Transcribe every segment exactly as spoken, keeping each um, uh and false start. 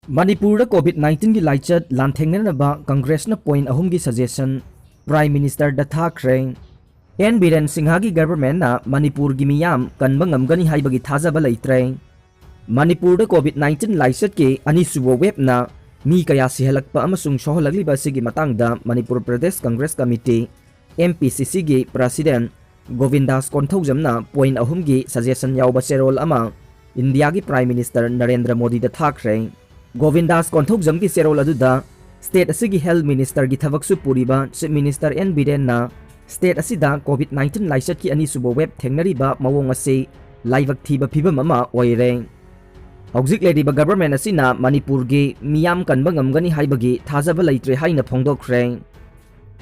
ꯃꯅꯤꯄꯨꯔꯗ COVID nineteenꯒꯤ ꯂꯥꯏꯆꯠ ꯂꯥꯟꯊꯦꯡꯅꯅꯕ ꯀꯪꯒ꯭ꯔꯦꯁꯅ point ꯑꯍꯨꯝꯒꯤ suggestion Prime Ministerꯗ ꯊꯥꯈ꯭ꯔꯦ꯫ ꯑꯦꯟ ꯕꯤꯔꯦꯟ ꯁꯤꯡꯍꯒꯤ governmentꯅ ꯃꯅꯤꯄꯨꯔꯒꯤ ꯃꯤꯌꯥꯝ ꯀꯟꯕ ꯉꯝꯒꯅꯤ ꯍꯥꯏꯕꯒꯤ ꯊꯥꯖꯕ ꯂꯩꯇ꯭ꯔꯦ꯫ ꯃꯅꯤꯄꯨꯔꯗ COVID nineteen ꯂꯥꯏꯆꯠꯀꯤ ꯑꯅꯤꯁꯨꯕ waveꯅ ꯃꯤ ꯀꯌꯥ ꯁꯤꯍꯜꯂꯛꯄ ꯑꯃꯁꯨꯡ ꯁꯣꯛꯍꯜꯂꯛꯂꯤꯕ ꯑꯁꯤꯒꯤ ꯃꯇꯥꯡꯗ Manipur Pradesh Congress committee, M P C Cꯒꯤ President ꯒꯣꯕꯤꯟꯗꯥꯁ ꯀꯣꯟꯊꯧꯖꯝꯅ point ꯑꯍꯨꯝꯒꯤ suggestion ꯌꯥꯎꯕ ꯆꯦꯔꯣꯜ ꯑꯃ ꯏꯟꯗꯤꯌꯥꯒꯤ Prime Minister ꯅꯔꯦꯟꯗ꯭ꯔ ꯃꯣꯗꯤꯗ ꯊꯥꯈ꯭ꯔꯦ꯫ ꯒꯣꯕꯤꯟꯗꯥꯁ ꯀꯣꯟꯊꯧꯖꯝꯒꯤ ꯆꯦꯔꯣꯜ ꯑꯗꯨꯗ state ꯑꯁꯤꯒꯤ health ministerꯒꯤ ꯊꯕꯛꯁꯨ ꯄꯨꯔꯤꯕ Chief Minister ꯑꯦꯟ ꯕꯤꯔꯦꯟꯅ state ꯑꯁꯤꯗ COVID nineteen ꯂꯥꯏꯆꯠꯀꯤ ꯑꯅꯤꯁꯨꯕ wave ꯊꯦꯡꯅꯔꯤꯕ ꯃꯑꯣꯡ ꯑꯁꯤ ꯂꯥꯏꯕꯛ ꯊꯤꯕ ꯐꯤꯕꯝ ꯑꯃ ꯑꯣꯏꯔꯦ꯫ ꯍꯧꯖꯤꯛ ꯂꯩꯔꯤꯕ government ꯑꯁꯤꯅ ꯃꯅꯤꯄꯨꯔꯒꯤ ꯃꯤꯌꯥꯝ ꯀꯟꯕ ꯉꯝꯒꯅꯤ ꯍꯥꯏꯕꯒꯤ ꯊꯥꯖꯕ ꯂꯩꯇ꯭ꯔꯦ ꯍꯥꯏꯅ ꯐꯣꯡꯗꯣꯛꯈ꯭ꯔꯦ꯫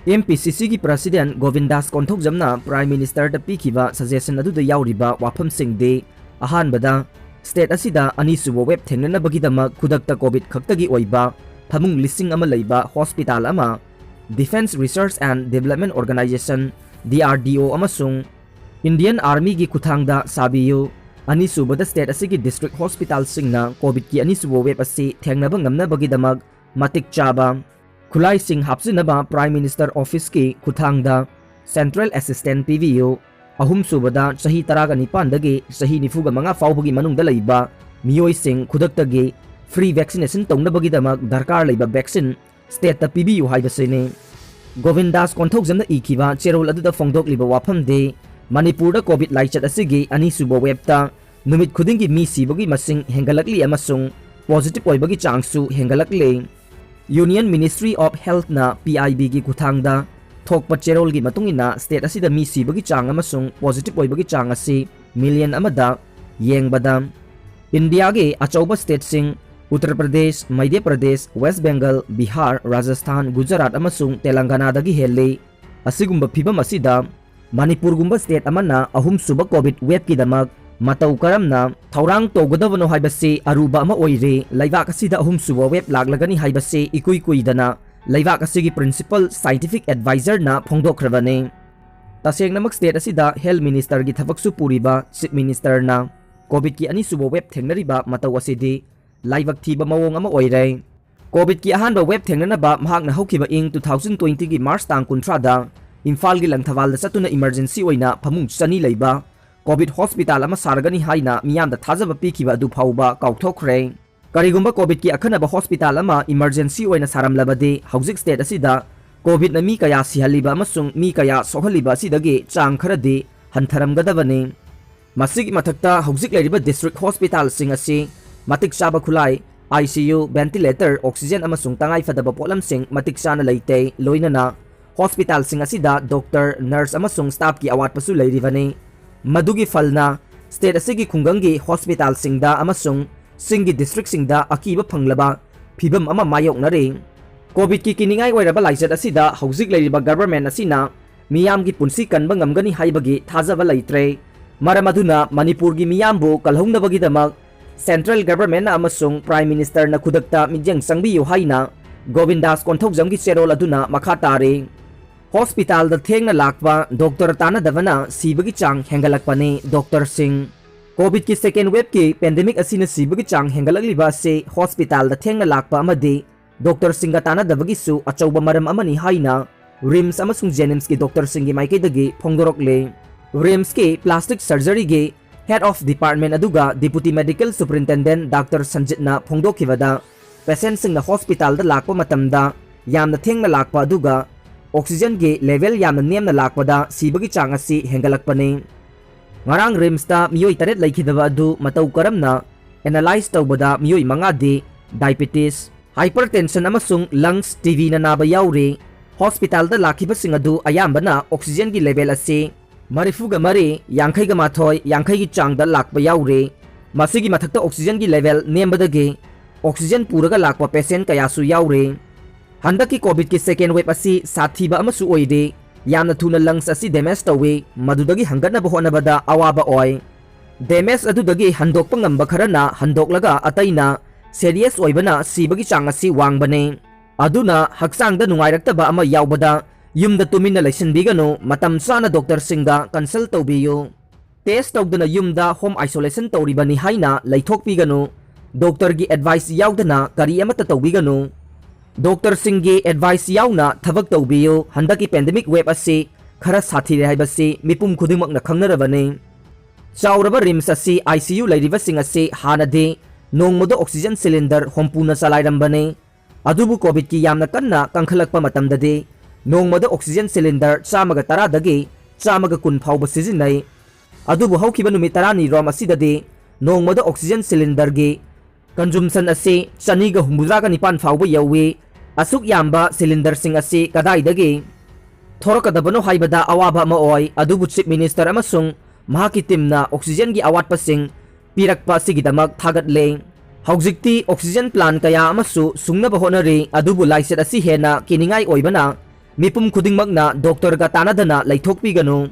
M P C Cꯒꯤ President ꯒꯣꯕꯤꯟꯗꯥꯁ ꯀꯣꯟꯊꯧꯖꯝꯅ Prime Ministerꯗ ꯄꯤꯈꯤꯕ suggestion ꯑꯗꯨꯗ ꯌꯥꯎꯔꯤꯕ ꯋꯥꯐꯝꯁꯤꯡꯗꯤ, ꯑꯍꯥꯟꯕꯗ, state ꯑꯁꯤꯗ ꯑꯅꯤꯁꯨꯕ wave ꯊꯦꯡꯅꯅꯕꯒꯤꯗꯃꯛ ꯈꯨꯗꯛꯇ COVID ꯈꯛꯇꯒꯤ ꯑꯣꯏꯕ ꯐꯃꯨꯡ ꯂꯤꯁꯤꯡ ꯑꯃ ꯂꯩꯕ hospital ꯑꯃ Defence Research and Development Organisation, D R D O, ꯑꯃꯁꯨꯡ Indian Armyꯒꯤ ꯈꯨꯠꯊꯥꯡꯗ ꯁꯥꯕꯤꯌꯨ꯫ ꯑꯅꯤꯁꯨꯕꯗ, state ꯑꯁꯤꯒꯤ district hospitalꯁꯤꯡꯅ COVIDꯀꯤ ꯑꯅꯤꯁꯨꯕ wave ꯑꯁꯤ ꯊꯦꯡꯅꯕ ꯉꯝꯅꯕꯒꯤꯗꯃꯛ ꯃꯇꯤꯛ ꯆꯥꯕ ꯈꯨꯠꯂꯥꯏꯁꯤꯡ ꯍꯥꯞꯆꯤꯟꯅꯕ Prime Minister Officeꯀꯤ ꯈꯨꯠꯊꯥꯡꯗ central assistance ꯄꯤꯕꯤꯌꯨ꯫ ꯑꯍꯨꯝꯁꯨꯕꯗ, ꯆꯍꯤ ꯇꯔꯥꯒ ꯅꯤꯄꯥꯟꯗꯒꯤ ꯆꯍꯤ ꯅꯤꯐꯨꯒ ꯃꯉꯥ ꯐꯥꯎꯕꯒꯤ ꯃꯅꯨꯡꯗ ꯂꯩꯕ ꯃꯤꯑꯣꯏꯁꯤꯡ ꯈꯨꯗꯛꯇꯒꯤ free vaccination ꯇꯧꯅꯕꯒꯤꯗꯃꯛ ꯗꯔꯀꯥꯔ ꯂꯩꯕ vaccine stateꯇ ꯄꯤꯕꯤꯌꯨ ꯍꯥꯏꯕꯁꯤꯅꯤ꯫ ꯒꯣꯕꯤꯟꯗꯥꯁ ꯀꯣꯟꯊꯧꯖꯝꯅ ꯏꯈꯤꯕ ꯆꯦꯔꯣꯜ ꯑꯗꯨꯗ ꯐꯣꯡꯗꯣꯛꯂꯤꯕ ꯋꯥꯐꯝꯗꯤ, ꯃꯅꯤꯄꯨꯔꯗ COVID ꯂꯥꯏꯆꯠ ꯑꯁꯤꯒꯤ ꯑꯅꯤꯁꯨꯕ waveꯇ ꯅꯨꯃꯤꯠ ꯈꯨꯗꯤꯡꯒꯤ ꯃꯤ ꯁꯤꯕꯒꯤ ꯃꯁꯤꯡ ꯍꯦꯟꯒꯠꯂꯛꯂꯤ ꯑꯃꯁꯨꯡ positive ꯑꯣꯏꯕꯒꯤ ꯆꯥꯡꯁꯨ ꯍꯦꯟꯒꯠꯂꯛꯂꯤ꯫ Union Ministry of Healthꯅ P I Bꯒꯤ ꯈꯨꯠꯊꯥꯡꯗ ꯊꯣꯛꯄ ꯆꯦꯔꯣꯜꯒꯤ ꯃꯇꯨꯡ ꯏꯟꯅ, state ꯑꯁꯤꯗ ꯃꯤ ꯁꯤꯕꯒꯤ ꯆꯥꯡ ꯑꯃꯁꯨꯡ positive ꯑꯣꯏꯕꯒꯤ ꯆꯥꯡ ꯑꯁꯤ million ꯑꯃꯗ ꯌꯦꯡꯕꯗ, ꯏꯟꯗꯤꯌꯥꯒꯤ ꯑꯆꯧꯕ stateꯁꯤꯡ ꯎꯠꯇꯔ ꯄ꯭ꯔꯗꯦꯁ, ꯃꯙ꯭ꯌ ꯄ꯭ꯔꯗꯦꯁ, ꯋꯦꯁ ꯕꯦꯡꯒꯜ, ꯕꯤꯍꯥꯔ, ꯔꯥꯖꯁꯊꯥꯟ, ꯒꯨꯖꯔꯥꯠ ꯑꯃꯁꯨꯡ ꯇꯦꯂꯪꯒꯅꯥꯗꯒꯤ ꯍꯦꯜꯂꯤ꯫ ꯑꯁꯤꯒꯨꯝꯕ ꯐꯤꯕꯝ ꯑꯁꯤꯗ ꯃꯅꯤꯄꯨꯔꯒꯨꯝꯕ state ꯑꯃꯅ ꯑꯍꯨꯝꯁꯨꯕ COVID waveꯀꯤꯗꯃꯛ ꯃꯇꯧ ꯀꯔꯝꯅ ꯊꯧꯔꯥꯡ ꯇꯧꯒꯗꯕꯅꯣ ꯍꯥꯏꯕꯁꯤ ꯑꯔꯨꯕ ꯑꯃ ꯑꯣꯏꯔꯦ꯫ ꯂꯩꯕꯥꯛ ꯑꯁꯤꯗ ꯑꯍꯨꯝꯁꯨꯕ wave ꯂꯥꯛꯂꯒꯅꯤ ꯍꯥꯏꯕꯁꯤ ꯏꯀꯨꯏ ꯀꯨꯏꯗꯅ ꯂꯩꯕꯥꯛ ꯑꯁꯤꯒꯤ principal scientific advisorꯅ ꯐꯣꯡꯗꯣꯛꯈ꯭ꯔꯕꯅꯤ꯫ ꯇꯁꯦꯡꯅꯃꯛ state ꯑꯁꯤꯗ health ministerꯒꯤ ꯊꯕꯛꯁꯨ ꯄꯨꯔꯤꯕ Chief Ministerꯅ COVIDꯀꯤ ꯑꯅꯤꯁꯨꯕ wave ꯊꯦꯡꯅꯔꯤꯕ ꯃꯇꯧ ꯑꯁꯤꯗꯤ ꯂꯥꯏꯕꯛ ꯊꯤꯕ ꯃꯑꯣꯡ ꯑꯃ ꯑꯣꯏꯔꯦ꯫ ꯀꯣꯚꯤꯗꯀꯤ ꯑꯍꯥꯟꯕ ꯋꯦꯕ ꯊꯦꯡꯅꯅꯕ ꯃꯍꯥꯛꯅ ꯍꯧꯈꯤꯕ ꯏꯪ two thousand twenty ꯒꯤ ꯃꯥꯔꯆ ꯇꯥꯡ ꯀꯨꯟꯊ꯭ꯔꯥꯗ ꯏꯝꯐꯥꯜꯒꯤ ꯂꯪꯊꯕꯥꯜꯗ ꯆꯠꯇꯨꯅ ꯏꯃꯔꯖꯦꯟꯁꯤ ꯑꯣꯏꯅ ꯐꯃꯨꯡ ꯆꯅꯤ ꯂꯩꯕ ꯀꯣꯚꯤꯗ ꯍꯣꯁꯄꯤꯇꯥꯜ ꯑꯃ ꯁꯥꯔꯒꯅꯤ ꯍꯥꯏꯅ ꯃꯤꯌꯥꯝꯗ ꯊꯥꯖꯕ ꯄꯤꯈꯤꯕ ꯑꯗꯨ ꯐꯥꯎꯕ ꯀꯥꯎꯊꯣꯛꯈ꯭ꯔꯦ꯫ ꯀꯔꯤꯒꯨꯝꯕ ꯀꯣꯚꯤꯗꯀꯤ ꯑꯈꯟꯅꯕ ꯍꯣꯁꯄꯤꯇꯥꯜ ꯑꯃ ꯏꯃꯔꯖꯦꯟꯁꯤ ꯑꯣꯏꯅ ꯁꯥꯔꯝꯂꯕꯗꯤ, ꯍꯧꯖꯤꯛ ꯁ꯭ꯇꯦꯠ ꯑꯁꯤꯗ ꯀꯣꯚꯤꯗꯅ ꯃꯤ ꯀꯌꯥ ꯁꯤꯍꯜꯂꯤꯕ ꯑꯃꯁꯨꯡ ꯃꯤ ꯀꯌꯥ ꯁꯣꯛꯍꯜꯂꯤꯕ ꯑꯁꯤꯗꯒꯤ ꯆꯥꯡ ꯈꯔꯗꯤ ꯍꯟꯊꯔꯝꯒꯗꯕꯅꯤ꯫ ꯃꯁꯤꯒꯤ ꯃꯊꯛꯇ, ꯍꯧꯖꯤꯛ ꯂꯩꯔꯤꯕ ꯗꯤꯁꯇ꯭ꯔꯤꯛ ꯍꯣꯁꯄꯤꯇꯥꯜꯁꯤꯡ ꯑꯁꯤ ꯃꯇꯤꯛ ꯆꯥꯕ ꯈꯨꯠꯂꯥꯏ, ICU, ventilator, oxygen ꯑꯃꯁꯨꯡ ꯇꯉꯥꯏꯐꯗꯕ ꯄꯣꯠꯂꯝꯁꯤꯡ ꯃꯇꯤꯛ ꯆꯥꯅ ꯂꯩꯇꯦ, ꯂꯣꯏꯅꯅ ꯍꯣꯁꯄꯤꯇꯥꯜꯁꯤꯡ ꯑꯁꯤꯗ ꯗꯣꯛꯇꯔ, ꯅꯔꯁ ꯑꯃꯁꯨꯡ ꯁ꯭ꯇꯥꯐꯀꯤ ꯑꯋꯥꯠꯄꯁꯨ ꯂꯩꯔꯤꯕꯅꯤ꯫ ꯃꯗꯨꯒꯤ ꯐꯜꯅ ꯁ꯭ꯇꯦꯠ ꯑꯁꯤꯒꯤ ꯈꯨꯡꯒꯪꯒꯤ ꯍꯣꯁꯄꯤꯇꯥꯜꯁꯤꯡꯗ ꯑꯃꯁꯨꯡ ꯆꯤꯡꯒꯤ ꯗꯤꯁꯇ꯭ꯔꯤꯛꯁꯤꯡꯗ ꯑꯀꯤꯕ ꯐꯪꯂꯕ ꯐꯤꯚꯝ ꯑꯃ ꯃꯥꯌꯣꯛꯅꯔꯤ꯫ ꯀꯣꯚꯤꯗꯀꯤ ꯀꯤꯅꯤꯡꯉꯥꯏ ꯑꯣꯏꯔꯕ ꯂꯥꯏꯆꯠ ꯑꯁꯤꯗ ꯍꯧꯖꯤꯛ ꯂꯩꯔꯤꯕ ꯒꯚꯔꯟꯃꯦꯟꯠ ꯑꯁꯤꯅ ꯃꯤꯌꯥꯝꯒꯤ ꯄꯨꯟꯁꯤ ꯀꯟꯕ ꯉꯝꯒꯅꯤ ꯍꯥꯏꯕꯒꯤ ꯊꯥꯖꯕ ꯂꯩꯇ꯭ꯔꯦ꯫ ꯃꯔꯝ ꯑꯗꯨꯅ ꯃꯅꯤꯄꯨꯔꯒꯤ ꯃꯤꯌꯥꯝꯕꯨ ꯀꯜꯍꯧꯅꯕꯒꯤꯗꯃꯛ ꯁꯦꯟꯇ꯭ꯔꯦꯜ ꯒꯚꯔꯟꯃꯦꯟꯠꯅ ꯑꯃꯁꯨꯡ ꯄ꯭ꯔꯥꯏꯝ ꯃꯤꯅꯤꯁꯇꯔꯅ ꯈꯨꯗꯛꯇ ꯃꯤꯠꯌꯦꯡ ꯆꯪꯕꯤꯌꯨ ꯍꯥꯏꯅ ꯒꯣꯕꯤꯟꯗꯥꯁ ꯀꯣꯟꯊꯧꯖꯝꯒꯤ ꯆꯦꯔꯣꯜ ꯑꯗꯨꯅ ꯃꯈꯥ ꯇꯥꯔꯤ꯫ ꯍꯣꯁꯄꯤꯇꯥꯜꯗ ꯊꯦꯡꯅ ꯂꯥꯛꯄ, ꯗꯣꯛꯇꯔ ꯇꯥꯟꯅꯗꯕꯅ ꯁꯤꯕꯒꯤ ꯆꯥꯡ ꯍꯦꯟꯒꯠꯂꯛꯄꯅꯤ꯫ ꯗꯣꯛꯇꯔꯁꯤꯡ꯫ ꯀꯣꯚꯤꯗꯀꯤ ꯁꯦꯀꯦꯟ ꯋꯦꯕꯀꯤ ꯄꯦꯟꯗꯦꯃꯤꯛ ꯑꯁꯤꯅ ꯁꯤꯕꯒꯤ ꯆꯥꯡ ꯍꯦꯟꯒꯠꯂꯛꯂꯤꯕ ꯑꯁꯤ ꯍꯣꯁꯄꯤꯇꯥꯜꯗ ꯊꯦꯡꯅ ꯂꯥꯛꯄ ꯑꯃꯗꯤ ꯗꯣꯛꯇꯔꯁꯤꯡꯒ ꯇꯥꯟꯅꯗꯕꯒꯤꯁꯨ ꯑꯆꯧꯕ ꯃꯔꯝ ꯑꯃꯅꯤ ꯍꯥꯏꯅ ꯔꯤꯝꯁ ꯑꯃꯁꯨꯡ ꯖꯦꯅꯤꯝꯁꯀꯤ ꯗꯣꯛꯇꯔꯁꯤꯡꯒꯤ ꯃꯥꯏꯀꯩꯗꯒꯤ ꯐꯣꯡꯗꯣꯔꯛꯂꯤ꯫ ꯔꯤꯝꯁꯀꯤ ꯄ꯭ꯂꯥꯁꯇꯤꯛ ꯁꯔꯖꯔꯤꯒꯤ ꯍꯦꯗ ꯑꯣꯐ ꯗꯤꯄꯥꯔꯠꯃꯦꯟꯠ ꯑꯗꯨꯒ ꯗꯤꯄꯨꯇꯤ ꯃꯦꯗꯤꯀꯦꯜ ꯁꯨꯄꯔꯤꯟꯇꯦꯟꯗꯦꯟꯠ ꯗꯥꯛꯇꯔ ꯁꯟꯖꯤꯠꯅ ꯐꯣꯡꯗꯣꯛꯈꯤꯕꯗ, ꯄꯦꯁꯦꯟꯠꯁꯤꯡꯅ ꯍꯣꯁꯄꯤꯇꯥꯜꯗ ꯂꯥꯛꯄ ꯃꯇꯝꯗ ꯌꯥꯝꯅ ꯊꯦꯡꯅ ꯂꯥꯛꯄ ꯑꯗꯨꯒ ꯑꯣꯛꯁꯤꯖꯟꯒꯤ ꯂꯦꯚꯦꯜ ꯌꯥꯝꯅ ꯅꯦꯝꯅ ꯂꯥꯛꯄꯗ ꯁꯤꯕꯒꯤ ꯆꯥꯡ ꯑꯁꯤ ꯍꯦꯟꯒꯠꯂꯛꯄꯅꯤ꯫ ꯉꯔꯥꯡ ꯔꯤꯝꯁꯇ ꯃꯤꯑꯣꯏ ꯇꯔꯦꯠ ꯂꯩꯈꯤꯗꯕ ꯑꯗꯨ ꯃꯇꯧ ꯀꯔꯝꯅ ꯑꯦꯅꯥꯂꯥꯏꯖ ꯇꯧꯕꯗ ꯃꯤꯑꯣꯏ ꯃꯉꯥꯗꯤ ꯗꯥꯏꯕꯦꯇꯤꯁ, ꯍꯥꯏꯄꯔꯇꯦꯟꯁꯟ ꯑꯃꯁꯨꯡ ꯂꯪꯁ, ꯇꯤꯕꯤꯅ ꯅꯥꯕ ꯌꯥꯎꯔꯤ꯫ ꯍꯣꯁꯄꯤꯇꯥꯜꯗ ꯂꯥꯛꯈꯤꯕꯁꯤꯡ ꯑꯗꯨ ꯑꯌꯥꯝꯕꯅ ꯑꯣꯛꯁꯤꯖꯟꯒꯤ ꯂꯦꯚꯦꯜ ꯑꯁꯤ ꯃꯔꯤꯐꯨꯒ ꯃꯔꯤ, ꯌꯥꯡꯈꯩꯒ ꯃꯥꯊꯣꯏ, ꯌꯥꯡꯈꯩꯒꯤ ꯆꯥꯡꯗ ꯂꯥꯛꯄ ꯌꯥꯎꯔꯤ꯫ ꯃꯁꯤꯒꯤ ꯃꯊꯛꯇ ꯑꯣꯛꯁꯤꯖꯟꯒꯤ ꯂꯦꯚꯦꯜ ꯅꯦꯝꯕꯗꯒꯤ ꯑꯣꯛꯁꯤꯖꯟ ꯄꯨꯔꯒ ꯂꯥꯛꯄ ꯄꯦꯁꯦꯟꯠ ꯀꯌꯥꯁꯨ ꯌꯥꯎꯔꯤ꯫ ꯍꯟꯗꯛꯀꯤ ꯀꯣꯚꯤꯗꯀꯤ ꯁꯦꯀꯦꯟ ꯋꯦꯕ ꯑꯁꯤ ꯁꯥꯊꯤꯕ ꯑꯃꯁꯨ ꯑꯣꯏꯔꯤ꯫ ꯌꯥꯝꯅ ꯊꯨꯅ ꯂꯪꯁ ꯑꯁꯤ ꯗꯦꯃꯦꯖ ꯇꯧꯏ꯫ ꯃꯗꯨꯗꯒꯤ ꯍꯪꯒꯠꯅꯕ ꯍꯣꯠꯅꯕꯗ ꯑꯋꯥꯕ ꯑꯣꯏ꯫ ꯗꯦꯃꯦꯖ ꯑꯗꯨꯗꯒꯤ ꯍꯟꯗꯣꯛꯄ ꯉꯝꯕ ꯈꯔꯅ ꯍꯟꯗꯣꯛꯂꯒ ꯑꯇꯩꯅ ꯁꯦꯔꯤꯌꯁ ꯑꯣꯏꯕꯅ ꯁꯤꯕꯒꯤ ꯆꯥꯡ ꯑꯁꯤ ꯋꯥꯡꯕꯅꯤ꯫ ꯑꯗꯨꯅ ꯍꯛꯆꯥꯡꯗ ꯅꯨꯡꯉꯥꯏꯔꯛꯇꯕ ꯑꯃ ꯌꯥꯎꯕꯗ ꯌꯨꯝꯗ ꯇꯨꯃꯤꯟꯅ ꯂꯩꯁꯤꯟꯕꯤꯒꯅꯨ, ꯃꯇꯝ ꯆꯥꯅ ꯗꯣꯛꯇꯔꯁꯤꯡꯒ ꯀꯟꯁꯜ ꯇꯧꯕꯤꯌꯨ꯫ ꯇꯦꯁ ꯇꯧꯗꯅ ꯌꯨꯝꯗ ꯍꯣꯝ ꯑꯥꯏꯁꯣꯂꯦꯁꯟ ꯇꯧꯔꯤꯕꯅꯤ ꯍꯥꯏꯅ ꯂꯩꯊꯣꯛꯄꯤꯒꯅꯨ꯫ ꯗꯣꯛꯇꯔꯒꯤ ꯑꯦꯗꯚꯥꯏꯁ ꯌꯥꯎꯗꯅ ꯀꯔꯤ ꯑꯃꯠꯇ ꯇꯧꯕꯤꯒꯅꯨ꯫ ꯗꯣꯛꯇꯔꯁꯤꯡꯒꯤ ꯑꯦꯗꯚꯥꯏꯁ ꯌꯥꯎꯅ ꯊꯕꯛ ꯇꯧꯕꯤꯌꯨ꯫ ꯍꯟꯗꯛꯀꯤ ꯄꯦꯟꯗꯦꯃꯤꯛ ꯋꯦꯕ ꯑꯁꯤ ꯈꯔ ꯁꯥꯊꯤꯔꯦ ꯍꯥꯏꯕꯁꯤ ꯃꯤꯄꯨꯝ ꯈꯨꯗꯤꯡꯃꯛꯅ ꯈꯪꯅꯔꯕꯅꯤ꯫ ꯆꯥꯎꯔꯕ ꯔꯤꯝꯁ ꯑꯁꯤ ꯑꯥꯏ ꯁꯤ ꯌꯨ ꯂꯩꯔꯤꯕꯁꯤꯡ ꯑꯁꯤ ꯍꯥꯟꯅꯗꯤ ꯅꯣꯡꯃꯗ ꯑꯣꯛꯁꯤꯖꯦꯟ ꯁꯤꯂꯤꯟꯗꯔ ꯍꯨꯝꯐꯨꯅ ꯆꯂꯥꯏꯔꯝꯕꯅꯤ꯫ ꯑꯗꯨꯕꯨ ꯀꯣꯚꯤꯗꯀꯤ ꯌꯥꯝꯅ ꯀꯟꯅ ꯀꯟꯈꯠꯂꯛꯄ ꯃꯇꯝꯗꯗꯤ ꯅꯣꯡꯃꯗ ꯑꯣꯛꯁꯤꯖꯦꯟ ꯁꯤꯂꯤꯟꯗꯔ ꯆꯥꯝꯃꯒ ꯇꯔꯥꯗꯒꯤ ꯆꯥꯝꯃꯒ ꯀꯨꯟ ꯐꯥꯎꯕ ꯁꯤꯖꯤꯟꯅꯩ꯫ ꯑꯗꯨꯕꯨ ꯍꯧꯈꯤꯕ ꯅꯨꯃꯤꯠ ꯇꯔꯥꯅꯤ ꯔꯣꯝ ꯑꯁꯤꯗꯗꯤ ꯅꯣꯡꯃꯗ ꯑꯣꯛꯁꯤꯖꯦꯟ ꯁꯤꯂꯤꯟꯗꯔꯒꯤ ꯀꯟꯖꯨꯝꯁꯟ ꯑꯁꯤ ꯆꯅꯤꯒ ꯍꯨꯝꯐꯨꯇꯔꯥꯒ ꯅꯤꯄꯥꯟ ꯐꯥꯎꯕ ꯌꯧꯏ꯫ ꯑꯁꯨꯛ ꯌꯥꯝꯕ ꯁꯤꯂꯤꯟꯗꯔꯁꯤꯡ ꯑꯁꯤ ꯀꯗꯥꯏꯗꯒꯤ ꯊꯣꯔꯛꯀꯗꯕꯅꯣ ꯍꯥꯏꯕꯗ ꯑꯋꯥꯕ ꯑꯃ ꯑꯣꯏ꯫ ꯑꯗꯨꯕꯨ ꯆꯤꯐ ꯃꯤꯅꯤꯁꯇꯔ ꯑꯃꯁꯨꯡ ꯃꯍꯥꯛꯀꯤ ꯇꯤꯝꯅ ꯑꯣꯛꯁꯤꯖꯦꯟꯒꯤ ꯑꯋꯥꯠꯄꯁꯤꯡ ꯄꯤꯔꯛꯄ ꯑꯁꯤꯒꯤꯗꯃꯛ ꯊꯥꯒꯠꯂꯦ꯫ ꯍꯧꯖꯤꯛꯇꯤ ꯑꯣꯛꯁꯤꯖꯦꯟ ꯄ꯭ꯂꯥꯟ ꯀꯌꯥ ꯑꯃꯁꯨ ꯁꯨꯡꯅꯕ ꯍꯣꯠꯅꯔꯤ, ꯑꯗꯨꯕꯨ ꯂꯥꯏꯆꯠ ꯑꯁꯤ ꯍꯦꯟꯅ ꯀꯤꯅꯤꯡꯉꯥꯏ ꯑꯣꯏꯕꯅ ꯃꯤꯄꯨꯝ ꯈꯨꯗꯤꯡꯃꯛꯅ ꯗꯣꯛꯇꯔꯒ ꯇꯥꯟꯅꯗꯅ ꯂꯩꯊꯣꯛꯄꯤꯒꯅꯨ꯫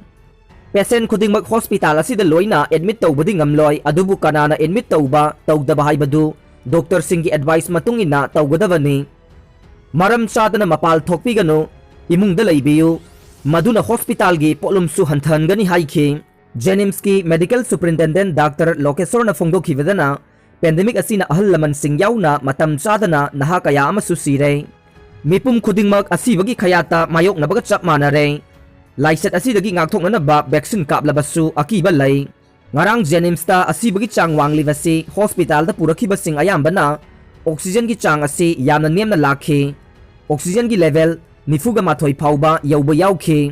ꯄꯦꯁꯦꯟ ꯈꯨꯗꯤꯡꯃꯛ ꯍꯣꯁꯄꯤꯇꯥꯜ ꯑꯁꯤꯗ ꯂꯣꯏꯅ ꯑꯦꯗꯃꯤꯠ ꯇꯧꯕꯗꯤ ꯉꯝꯂꯣꯏ, ꯑꯗꯨꯕꯨ ꯀꯅꯥꯅ ꯑꯦꯗꯃꯤꯠ ꯇꯧꯕ, ꯇꯧꯗꯕ ꯍꯥꯏꯕꯗꯨ ꯗꯣꯛꯇꯔꯁꯤꯡꯒꯤ ꯑꯦꯗꯚꯥꯏꯁ ꯃꯇꯨꯡ ꯏꯟꯅ ꯇꯧꯒꯗꯕꯅꯤ꯫ ꯃꯔꯝ ꯆꯥꯗꯅ ꯃꯄꯥꯜ ꯊꯣꯛꯄꯤꯒꯅꯨ, ꯏꯃꯨꯡꯗ ꯂꯩꯕꯤꯌꯨ, ꯃꯗꯨꯅ ꯍꯣꯁꯄꯤꯇꯥꯜꯒꯤ ꯄꯣꯠꯂꯨꯝꯁꯨ ꯍꯟꯊꯍꯟꯒꯅꯤ ꯍꯥꯏꯈꯤ꯫ ꯖꯦꯅꯤꯝꯁꯀꯤ ꯃꯦꯗꯤꯀꯦꯜ ꯁꯨꯄꯔꯤꯟꯇꯦꯟꯗꯦꯟ ꯗꯥꯛꯇꯔ ꯂꯣꯀꯦꯁꯣꯔꯅ ꯐꯣꯡꯗꯣꯛꯈꯤꯕꯗꯅ, ꯄꯦꯟꯗꯦꯃꯤꯛ ꯑꯁꯤꯅ ꯑꯍꯜ ꯂꯃꯟꯁꯤꯡ ꯌꯥꯎꯅ ꯃꯇꯝ ꯆꯥꯗꯅ ꯅꯍꯥ ꯀꯌꯥ ꯑꯃꯁꯨ ꯁꯤꯔꯦ꯫ ꯃꯤꯄꯨꯝ ꯈꯨꯗꯤꯡꯃꯛ ꯑꯁꯤꯕꯒꯤ ꯈꯌꯥꯠꯇ ꯃꯥꯌꯣꯛꯅꯕꯒ ꯆꯞ ꯃꯥꯟꯅꯔꯦ꯫ ꯂꯥꯏꯆꯠ ꯑꯁꯤꯗꯒꯤ ꯉꯥꯛꯊꯣꯛꯅꯅꯕ ꯚꯦꯛꯁꯤꯟ ꯀꯥꯞꯂꯕꯁꯨ ꯑꯀꯤꯕ ꯂꯩ꯫ ꯉꯔꯥꯡ ꯖꯦꯅꯤꯝꯁꯇ ꯑꯁꯤꯕꯒꯤ ꯆꯥꯡ ꯋꯥꯡꯂꯤꯕꯁꯤ ꯍꯣꯁꯄꯤꯇꯥꯜꯗ ꯄꯨꯔꯛꯈꯤꯕꯁꯤꯡ ꯑꯌꯥꯝꯕꯅ ꯑꯣꯛꯁꯤꯖꯦꯟꯒꯤ ꯆꯥꯡ ꯑꯁꯤ ꯌꯥꯝꯅ ꯅꯦꯝꯅ ꯂꯥꯛꯈꯤ꯫ ꯑꯣꯛꯁꯤꯖꯦꯟꯒꯤ ꯂꯦꯚꯦꯜ ꯅꯤꯐꯨꯒ ꯃꯥꯊꯣꯏ ꯐꯥꯎꯕ ꯌꯧꯕ ꯌꯥꯎꯈꯤ꯫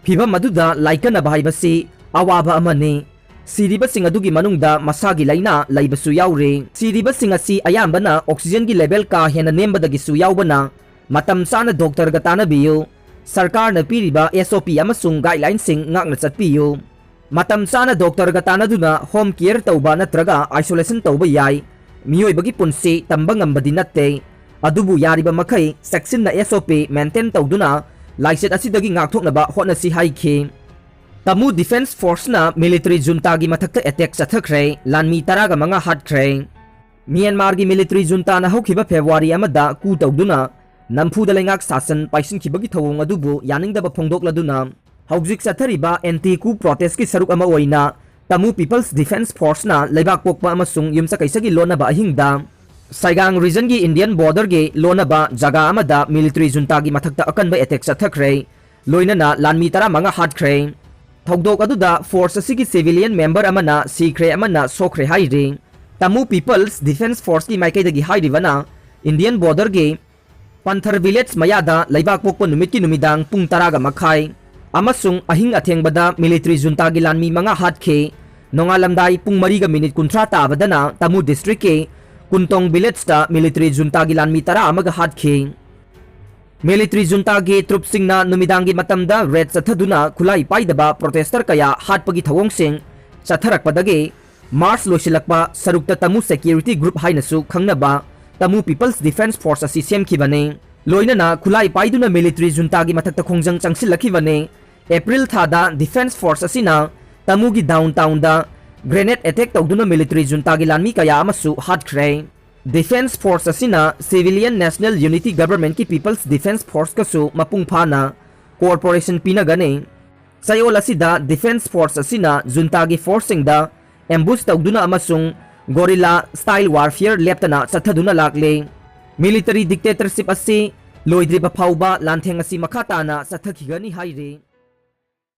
ꯐꯤꯚꯝ ꯑꯗꯨꯗ ꯂꯥꯏꯀꯠꯅꯕ ꯍꯥꯏꯕꯁꯤ ꯑꯋꯥꯕ ꯑꯃꯅꯤ꯫ ꯁꯤꯔꯤꯕꯁꯤꯡ ꯑꯗꯨꯒꯤ ꯃꯅꯨꯡꯗ ꯃꯁꯥꯒꯤ ꯂꯥꯏꯅꯥ ꯂꯩꯕꯁꯨ ꯌꯥꯎꯔꯤ꯫ ꯁꯤꯔꯤꯕꯁꯤꯡ ꯑꯁꯤ ꯑꯌꯥꯝꯕꯅ ꯑꯣꯛꯁꯤꯖꯦꯟꯒꯤ ꯂꯦꯚꯦꯜ ꯀꯥ ꯍꯦꯟꯅ ꯅꯦꯝꯕꯗꯒꯤꯁꯨ ꯌꯥꯎꯕꯅ ꯃꯇꯝ ꯆꯥꯅ ꯗꯣꯛꯇꯔꯒ ꯇꯥꯟꯅꯕꯤꯌꯨ꯫ ꯁꯔꯀꯥꯔꯅ ꯄꯤꯔꯤꯕ ꯑꯦꯁ ꯑꯣ ꯄꯤ ꯑꯃꯁꯨꯡ ꯒꯥꯏꯗꯂꯥꯏꯟꯁꯤꯡ ꯉꯥꯛꯅ ꯆꯠꯄꯤꯌꯨ꯫ ꯃꯇꯝ ꯆꯥꯅ ꯗꯣꯛꯇꯔꯒ ꯇꯥꯟꯅꯗꯨꯅ ꯍꯣꯝ ꯀꯦꯌꯔ ꯇꯧꯕ ꯅꯠꯇ꯭ꯔꯒ ꯑꯥꯏꯁꯣꯂꯦꯁꯟ ꯇꯧꯕ ꯌꯥꯏ꯫ ꯃꯤꯑꯣꯏꯕꯒꯤ ꯄꯨꯟꯁꯤ ꯇꯝꯕ ꯉꯝꯕꯗꯤ ꯅꯠꯇꯦ꯫ ꯑꯗꯨꯕꯨ ꯌꯥꯔꯤꯕ ꯃꯈꯩ ꯆꯦꯛꯁꯤꯟꯅ ꯑꯦꯁ ꯑꯣ ꯄꯤ ꯃꯦꯟꯇꯦꯟ ꯇꯧꯗꯨꯅ ꯂꯥꯏꯆꯠ ꯑꯁꯤꯗꯒꯤ ꯉꯥꯛꯊꯣꯛꯅꯕ ꯍꯣꯠꯅꯁꯤ ꯍꯥꯏꯈꯤ꯫ ꯇꯃꯨ ꯗꯤꯐꯦꯟꯁ ꯐꯣꯔꯁꯅ ꯃꯤꯂꯤꯇꯔꯤ ꯖꯨꯟꯇꯥꯒꯤ ꯃꯊꯛꯇ ꯑꯦꯇꯦꯛ ꯆꯠꯊꯈ꯭ꯔꯦ, ꯂꯥꯟꯃꯤ ꯇꯔꯥꯒ ꯃꯉꯥ ꯍꯥꯠꯈ꯭ꯔꯦ꯫ ꯃ꯭ꯌꯥꯟꯃꯥꯔꯒꯤ ꯃꯤꯂꯤꯇꯔꯤ ꯖꯨꯟꯇꯥꯅ ꯍꯧꯈꯤꯕ ꯐꯦꯕ꯭ꯔꯨꯋꯥꯔꯤ ꯑꯃꯗ ꯀꯨ ꯇꯧꯗꯨꯅ ꯅꯝꯐꯨꯗ ꯂꯩꯉꯥꯛ ꯁꯥꯁꯟ ꯄꯥꯏꯁꯤꯟꯈꯤꯕꯒꯤ ꯊꯧꯑꯣꯡ ꯑꯗꯨꯕꯨ ꯌꯥꯅꯤꯡꯗꯕ ꯐꯣꯡꯗꯣꯛꯂꯗꯨꯅ ꯍꯧꯖꯤꯛ ꯆꯠꯊꯔꯤꯕ ꯑꯦꯟꯇꯤ ꯀꯨ ꯄ꯭ꯔꯣꯇꯦꯁꯀꯤ ꯁꯔꯨꯛ ꯑꯃ ꯑꯣꯏꯅ Tamu People's Defence Force ꯅ ꯂꯩꯕꯥꯛ ꯄꯣꯛꯄ ꯑꯃꯁꯨꯡ ꯌꯨꯝꯁꯀꯩꯁꯒꯤ ꯂꯣꯟꯅꯕ ꯑꯍꯤꯡꯗ ꯁꯥꯏꯒꯥꯡ region ꯒꯤ Indian border ꯒꯤ ꯂꯣꯟꯅꯕ ꯖꯒꯥ ꯑꯃꯗ military junta ꯒꯤ ꯃꯊꯛꯇ ꯑꯀꯟꯕ attack ꯆꯠꯊꯈ꯭ꯔꯦ꯫ ꯂꯣꯏꯅꯅ ꯂꯥꯟꯃꯤ ꯇꯔꯥꯃꯉꯥ ꯍꯥꯠꯈ꯭ꯔꯦ꯫ ꯊꯧꯗꯣꯛ ꯑꯗꯨꯗ force ꯑꯁꯤꯒꯤ civilian member ꯑꯃꯅ ꯁꯤꯈ꯭ꯔꯦ, ꯑꯃꯅ ꯁꯣꯛꯈ꯭ꯔꯦ ꯍꯥꯏꯔꯤ꯫ Tamu People's Defence Force ꯀꯤ ꯃꯥꯏꯀꯩꯗꯒꯤ ꯍꯥꯏꯔꯤꯕꯅ, Indian border ꯒꯤ ꯄꯟꯊꯔ village ꯃꯌꯥꯗ ꯂꯩꯕꯥꯛ ꯄꯣꯛꯄ ꯅꯨꯃꯤꯠꯀꯤ ꯅꯨꯃꯤꯗꯥꯡ ꯄꯨꯡ ꯇꯔꯥꯒ ꯃꯈꯥꯏ ꯑꯃꯁꯨꯡ ꯑꯍꯤꯡ ꯑꯊꯦꯡꯕꯗ military junta ꯒꯤ ꯂꯥꯟꯃꯤ ꯃꯉꯥ ꯍꯥꯠꯈꯤ꯫ ꯅꯣꯡꯉꯥꯜꯂꯝꯗꯥꯏ ꯄꯨꯡ ꯃꯔꯤꯒ minute ꯀꯨꯟꯊ꯭ꯔꯥ ꯇꯥꯕꯗꯅ Tamu district ꯀꯤ ꯀꯨꯟꯇꯣꯡ village ꯇ military junta ꯒꯤ ꯂꯥꯟꯃꯤ ꯇꯔꯥ ꯑꯃꯒ ꯍꯥꯠꯈꯤ꯫ Military junta ꯒꯤ troops ꯁꯤꯡꯅ ꯅꯨꯃꯤꯗꯥꯡꯒꯤ ꯃꯇꯝꯗ raid ꯆꯠꯊꯗꯨꯅ ꯈꯨꯠꯂꯥꯏ ꯄꯥꯏꯗꯕ protester ꯀꯌꯥ ꯍꯥꯠꯄꯒꯤ ꯊꯧꯑꯣꯡꯁꯤꯡ ꯆꯠꯊꯔꯛꯄꯗꯒꯤ March ꯂꯣꯏꯁꯤꯜꯂꯛꯄ ꯁꯔꯨꯛꯇ Tamu security group ꯍꯥꯏꯅꯁꯨ ꯈꯪꯅꯕ Tamu People's Defence Force ꯑꯁꯤ ꯁꯦꯝꯈꯤꯕꯅꯤ꯫ ꯂꯣꯏꯅꯅ ꯈꯨꯠꯂꯥꯏ ꯄꯥꯏꯗꯨꯅ military junta ꯒꯤ ꯃꯊꯛꯇ ꯈꯣꯡꯖꯪ ꯆꯪꯁꯤꯜꯂꯛꯈꯤꯕꯅꯤ꯫ April ꯊꯥꯗ Defence Force ꯑꯁꯤꯅ Tamu ꯒꯤ downtown ꯗ grenade attack ꯇꯧꯗꯨꯅ military junta ꯒꯤ ꯂꯥꯟꯃꯤ ꯀꯌꯥ ꯑꯃꯁꯨ ꯍꯥꯠꯈ꯭ꯔꯦ꯫ Defence Force ꯑꯁꯤꯅ civilian National Unity Government ꯀꯤ People's Defence Force ꯀꯁꯨ ꯃꯄꯨꯡ ꯐꯥꯅ cooperation ꯄꯤꯅꯒꯅꯤ꯫ ꯆꯌꯣꯜ ꯑꯁꯤꯗ Defence Force ꯑꯁꯤꯅ junta ꯒꯤ force ꯁꯤꯡꯗ ambush ꯇꯧꯗꯨꯅ ꯑꯃꯁꯨꯡ guerrilla style warfare ꯂꯦꯞꯇꯅ ꯆꯠꯊꯗꯨꯅ ꯂꯥꯛꯂꯤ꯫ Military dictatorship ꯑꯁꯤ ꯂꯣꯏꯗ꯭ꯔꯤꯕ ꯐꯥꯎꯕ ꯂꯥꯟꯊꯦꯡ ꯑꯁꯤ ꯃꯈꯥ ꯇꯥꯅ ꯆꯠꯊꯈꯤꯒꯅꯤ ꯍꯥꯏꯔꯤ꯫